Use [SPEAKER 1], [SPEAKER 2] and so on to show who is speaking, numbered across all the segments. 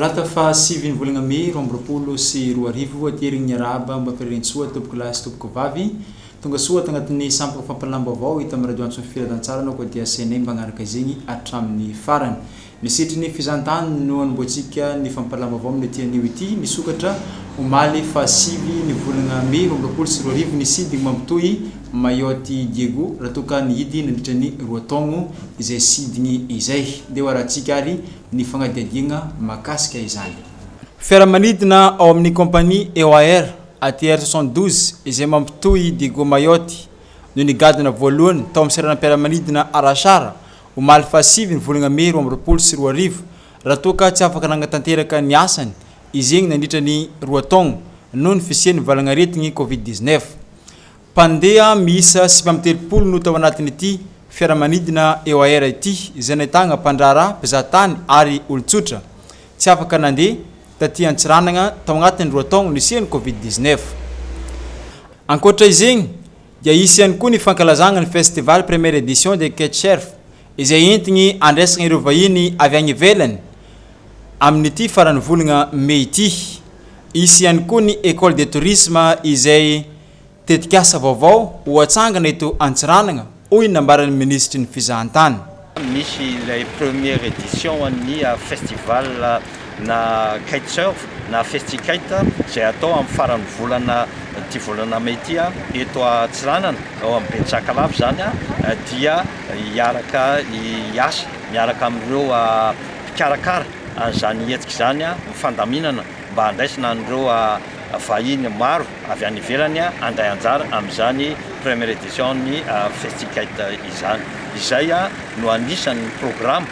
[SPEAKER 1] Talata faha sivin'ny volana mey 2022 aterigny miarahaba mba firariantsoa tompoko lahy sy tompoko vavy tonga soa tagnatin'ny sampana fampahalalam-baovao hita amin'ny radio antson'ny filazantsara anao koa dia asainay mba hagnaraka izegny hatramin'ny farany. Ny setrin'ny fizahantany no hanombohantsika ny fampahalalam-baovao amin'ity anio ity. Nisokatra omaly fahasivy ny volana mey 2022 ny sidiny mampitohy Mayotte Diego raha toa ka nihidy nandritra ny roa taogno izay sidiny izay. Ndeha ho arahantsika ary ny fagnadihadiagna mahakasika izany. Fiaramanidina ao amin'ny kaompania EOAir ATR 72 izay mampitohy Diego Mayotte no nigadona voalohany tao amin'ny seranam-piaramanidina Arashara omaly fahasivy ny volana mey 2022 raha toa ka tsy afaka nagnatanteraka ny asany izegny nandritra ny roa taogno noho ny fisian'ny valagnaretigny Covid 19. Mpandeha miisa 39 no tao anatin'ity fiaramanidina EOAir ity izay nahitagna mpandraharaha, mpizahatany ary olon-tsotra tsy afaka nandeha taty Antsiranana tao agnatin'ny roa taogno nisian'ny Covid 19. Ankoatra izegny dia hisy ihany koa ny fankalazagna ny Festival Première Edition de Kitesurf izay entigny andraisagna ireo vahiny avy agny ivelany amin'ity faran'ny volagna mey ity. Hisy ihany koa ny Ecole de Tourisme izay tetikasa vaovao ho atsangana eto Antsiranana, hoy ny nambaran'ny minisitry ny fizahantany.
[SPEAKER 2] Misy ilay première édition an'ny festival na kitesurf na festikite izay atao amin'ny faran'ny volana ity volana mey ity eto Antsiranana ao amin'ny Baie de Sakalava izany dia hiaraka hiasa miaraka amin'ireo mpikarakara an'izany hetsika izany ny fandaminana mba handraisana an'ireo vahiny maro avy any ivelany handray anjara amin'izany première édition ny Festikite izany. Izay no anisan'ny programa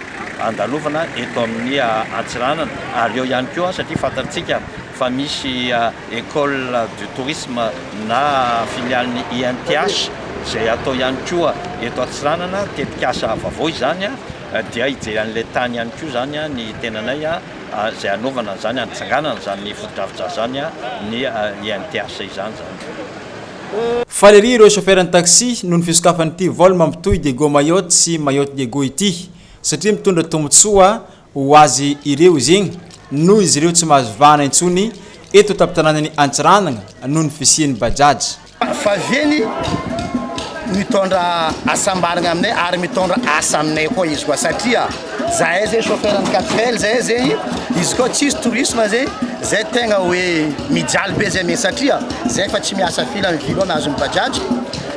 [SPEAKER 2] andalovana eto amin'ny Antsiranana ary eo ihany koa satria fantatsika fa misy école du tourisme na filialin'ny INTH izay atao ihany koa eto Antsiranana, tetikasa vaovao izany dia hijery an'ilay tany ihany koa izany ny tenanay izay hanaovana an'izany, hanatsanganana izany fotodrafitrasa izany ny INTH izany izany.
[SPEAKER 1] Faly ery ireo chauffeur-n'ny taxi noho ny fisokafan'ity vol mampitohy Diego Mayotte sy Mayotte Diego ity satria mitondra tombontsoa ho azy ireo izegny noho izy ireo tsy mahazo vahana intsony eto an-tampon-tanànan'i Antsiranana noho ny fisian'ny bajaj.
[SPEAKER 3] Fa veny mitondra hasambarana aminay ary mitondra asa aminay koa izy koa satria zahay zay chauffeur ny quatre L zay zegny izy koa tsisy tourisme zay zay tegna hoe mijaly be zay mihitsy satria zay fa tsy miasa fila ny ville nahazo ny bajaj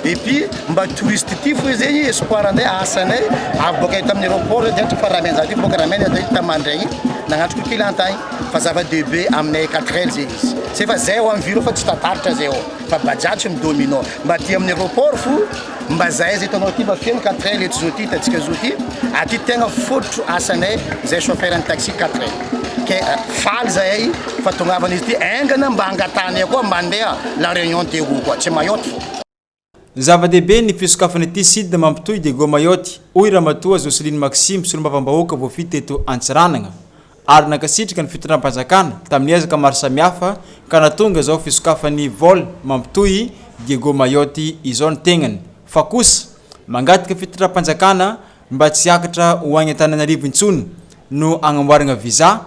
[SPEAKER 3] et puis mba touriste ty fo zegny espoir anay asanay avy boaka eto amin'ny aéroport zay fa raha mianjady boaka raha mianjady tamandraigny nagnatrika client agny fa zava-dehibe aminay quatre L zegny izy zay fa zay ao amin'ny ville fa tsy tataritra zay ao. Fa bajaj mi domino mba aty amin'ny aéroport fo mba zahay zay hitanao aty mba feno quatre L eto zao ty hitantsika zao ty aty tegna fototro asanay zay chauffeur ny taxi quatre L ke faly zahay fa tongavan'izy ty aingana mba angatahanay koa mandeha la réunion Diego koa tsy Mayotte fo.
[SPEAKER 1] Zava-dehibe ny fisokafan'ity site mampitohy Diego Mayotte, hoy Ramatoa Jocelyne Maxime, solombavambahoaka voafidy teto Antsiranana. ary nankasitraka ny fitondram-panjakana tamin'ny ezaka maro samihafa ka nahatonga izao fisokafan'ny vol mampitohy Diego Mayotte izao ny tegnany fa kosa mangataka fitondram-panjakana mba tsy hiakatra ho agny Antananarivo intsony no agnamboaragna visa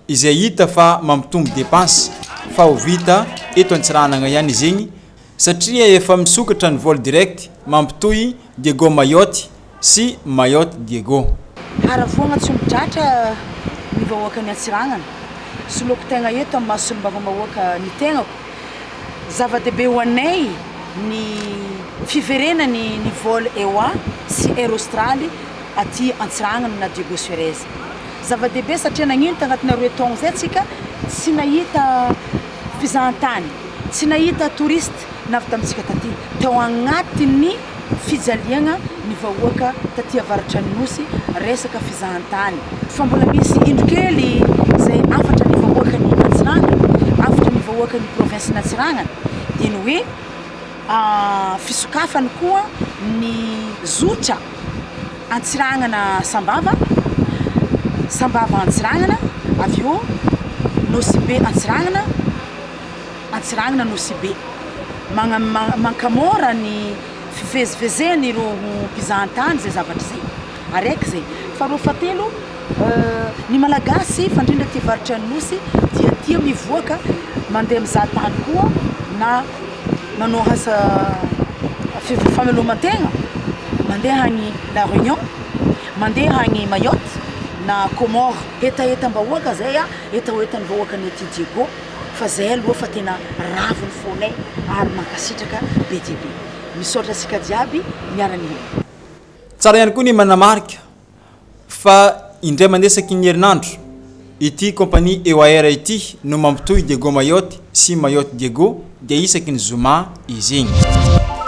[SPEAKER 1] izay hita fa mampitombo dépense fa ho vita eto Antsiranana ihany izegny satria efa misokatra ny vol direct mampitohy Diego Mayotte sy Mayotte Diego.
[SPEAKER 4] Haravoagna tsy omby tratra ny vahoakan'i Antsiranana. Soloako tegna eto amin'ny maha solombavambahoaka ny tegnako. Zava-dehibe ho anay ny fiverenany ny vol EOA sy Air Australy aty Antsiranana na Diego Suarez. Zava-dehibe satria nagnino tagnatin'ny aroe taogno zay tsika tsy nahita fizahantany, tsy nahita touriste navy tamintsika taty. Tao agnatin'ny fijaliagna ny vahoaka taty avaratra ny Nosy resaka fizahantany. Fa mbola misy indro kely izay hafatra ny vahoakan'i Antsiranana, hafatra ny vahoakan'ny province-n'Antsiranana dia ny hoe fisokafany koa ny zotra Antsiranana Sambava, Sambava Antsiranana, avy eo Nosy Be Antsiranana, Antsiranana Nosy Be. Mankamora ny fivezivezen'ireo mpizahantany izay zavatra izay. Araiky izay. Faharoa fahatelo. Ny Malagasy fa indrindra aty avaratra ny Nosy dia tia mivoaka mandeha mizaha tany koa na manao asa fameloman-tegna, mandeha any La Réunion, mandeha any Mayotte na Comores. Hetahetam-bahoaka zay, hetahetan'ny vahoakan'ny aty Diego fa zay aloha fa tena ravo ny fonay ary mankasitraka be dia be. Misaotra antsika jiaby niara-nihira.
[SPEAKER 1] Tsara ihany koa ny manamarika fa indray mandeha isaky ny herinandro ity compagnie EOAR ity no mampitohy Diego Mayotte sy Mayotte Diego dia isaky ny zoma izy igny.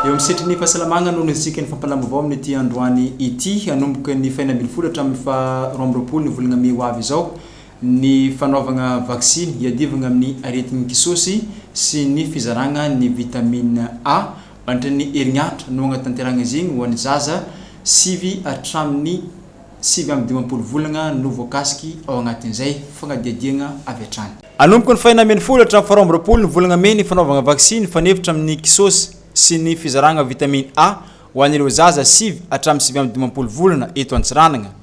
[SPEAKER 1] Eo amin'ny sehatry ny fahasalamagna no nisitrika ny fampahalam-baovao amin'ity androany ity. Hanomboka ny faha-16 hatramin'ny faha 22 ny volana mey ho avy izao ny fanaovagna vaksiny hiadivagna amin'ny aretigny kisôsy sy ny fizaragna ny vitamine A Mandritra ny herignandro no hagnatanterahagna izy igny ho an'ny zaza sivy hatramin'ny 59 volagna no voakasiky ao agnatin'izay fagnadihadiagna avy hatrany. Hanomboka ny faha-16 hatramin'ny faha-22 ny volagna mey ny fanaovagna vaksiny fanefitra amin'ny kisôsy sy ny fizaragna vitamine A ho an'ireo zaza sivy hatramin'ny 59 volana eto Antsiranana.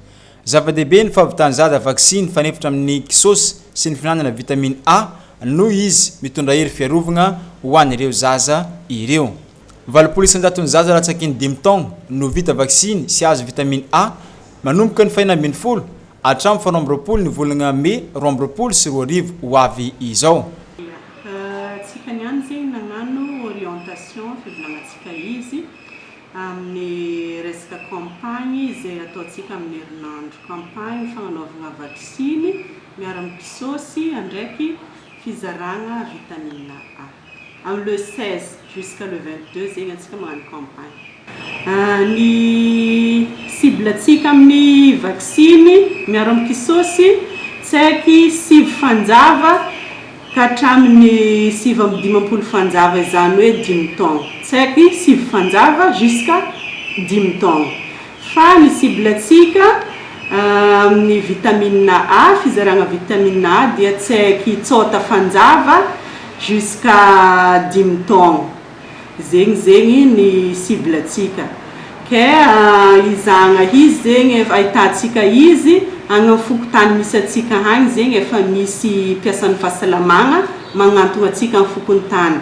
[SPEAKER 1] Zava-dehibe ny fahavitan'ny zaza vaksiny fanefitra amin'ny kisôsy sy ny fihinanana vitamine A noho izy mitondra hery fiarovagna ho an'ireo zaza ireo. 80 isan-jaton'ny zaza latsaky ny dimy taogno no vita vaksiny sy azo vitamine A manomboka ny faha-16 hatramin'ny faha-22 ny volagna mey 2022 ho avy izao.
[SPEAKER 5] Tsika niany zegny nagnano orientation fivolagnantsika izy amin'ny resaka campagne izay ataontsika amin'ny herinandro. Campagne fagnanaovagna vaksiny miara amin'ny kisôsy andraiky fizaragna vitamine A. Amin'ny le 16 jusqu'à le 22 zegny antsika magnano campagne. Ny cible antsika amin'ny vaksiny miaro amin'ny kisôsy tsy haiky sivy fanjava ka hatramin'ny 59 fanjava izany hoe dimy taogno, tsy haiko sivy fanjava jusqu'à dimy taogno, fa ny cible antsika amin'ny vitamine A, fizaragna vitamine A dia tsy haiky tsôta fanjava jusqu'à dimy taogno. Zegny zegny ny cible tsika. Ke izahagna izy zegny efa ahitantsika izy agny am fokontany misy atsika agny zegny efa misy mpiasan'ny fahasalamagna magnantogna atsika am fokontany.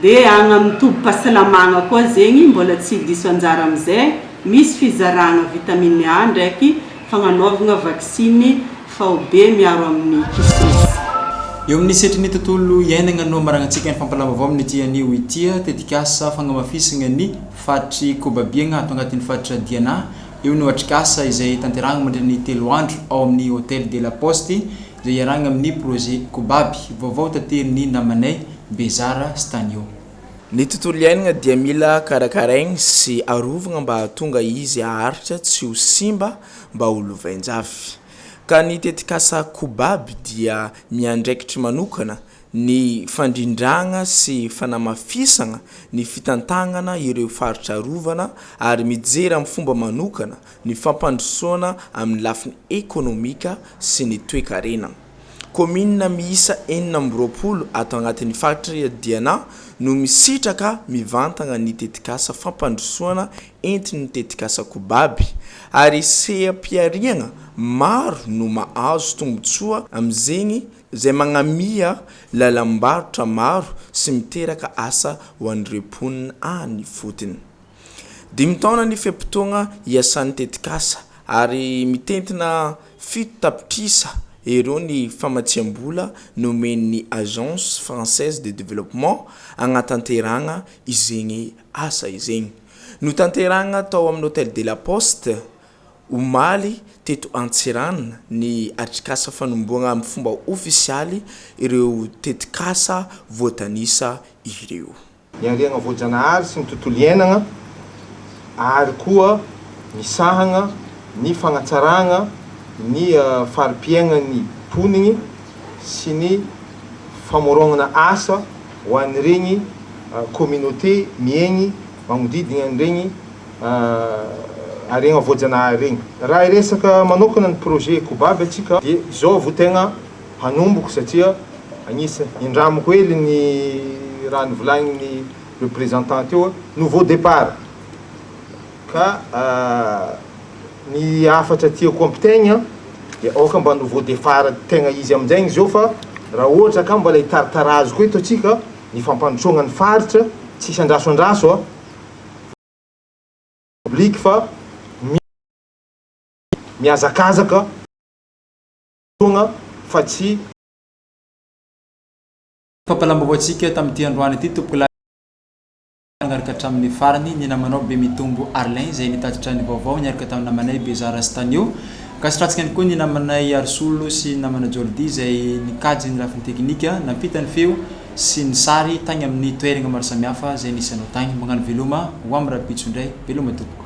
[SPEAKER 5] De agny am tobim-pahasalamagna koa zegny mbola tsy diso anjara amizay misy fizaragna vitamine A ndraiky fagnanaovagna vaksiny faobe miaro amin'ny kisôsy.
[SPEAKER 1] Eo amin'ny sehatry ny tontolo iainagna no amaragnantsika ny fampahalalam-baovao amin'ity anio ity. Tetikasa fagnamafisagna ny faritr'i Kobabiagna ato agnatin'ny faritra Diana. Io no atrikasa izay tanterahagna mandritra ny telo andro ao amin'ny Hotel de la Poste izay iarahagna amin'ny Projet Kobaby. Vaovao taterin'ny namanay Bezara Stanio.
[SPEAKER 6] Ny tontolo iainana dia mila karakaraigny sy arovagna mba hahatonga izy haharitra tsy ho simba mba ho lovain-jafy. Ka ny tetikasa Kobaby dia miandraikitry manokana ny fandrindragna sy fanamafisagna ny fitantagnana ireo faritra arovana ary mijery amin'ny fomba manokana ny fampandrosoana amin'ny lafiny ekonomika sy ny toekarena. Kaominina miisa 26 ato agnatin'ny faritra Diana no misitraka mivantagna ny tetikasa fampandrosoana entin'ny tetikasa Kobaby ary seha-pihariagna maro no mahazo tombontsoa amin'izegny izay magnamia lalam-barotra maro sy miteraka asa ho an'ireo mponina any ifotony. Dimy taona ny fe-potoagna iasan'ny tetikasa ary mitentina 7 tapitrisa euros ny famatsiam-bola nomen'ny Agence française de développement agnatanterahagna izegny asa izegny. Notanterahagna tao amin'ny Hôtel de la Poste omaly teto Antsiranana ny atrikasa fanombohana amin'ny fomba ofisialy ireo tetikasa voatanisa ireo.
[SPEAKER 7] Ny harena voajanahary sy ny tontolo iainana ary koa misahana ny fanatsarana ny fari-piainan'ny mponiny sy ny famoronana asa ho an'ireny communauté miaigny magnodidina an'ireny harena voajanahary regny. Raha hiresaka manokana ny projet Kobaby atsika dia izao vo tegna hanomboko satria agnisany indramiko hely ny raha nivolagnin'ny représentant teo, nouveau départ, ka ny hafatra tiako ampitaigna. Dia aoka mba nouveau départ tegna izy amin'izay izao fa raha ohatra ka mbola hitaritarazo koa eto antsika ny fampandrosoagna ny faritra tsisy andraso andraso a public fa mihazakazaka tonga fa tsy
[SPEAKER 1] Fampahalam-baovao antsika tamin'ity androany ity tompokolahy Nanaraka hatramin'ny farany ny namanao Bemitombo Arlin izay nitatitra ny vaovao niaraka tamin'ny namanay Bezara sy Tanio. Ankasitrahantsika ihany koa ny namanay Arisolo sy ny namana Jordy izay nikajy ny lafiny teknika, nampita ny feo sy ny sary tagny amin'ny toeragna maro samihafa izay nisy anao tagny. Magnano veloma ho amin'ny rahampitso indray. Veloma tompoko.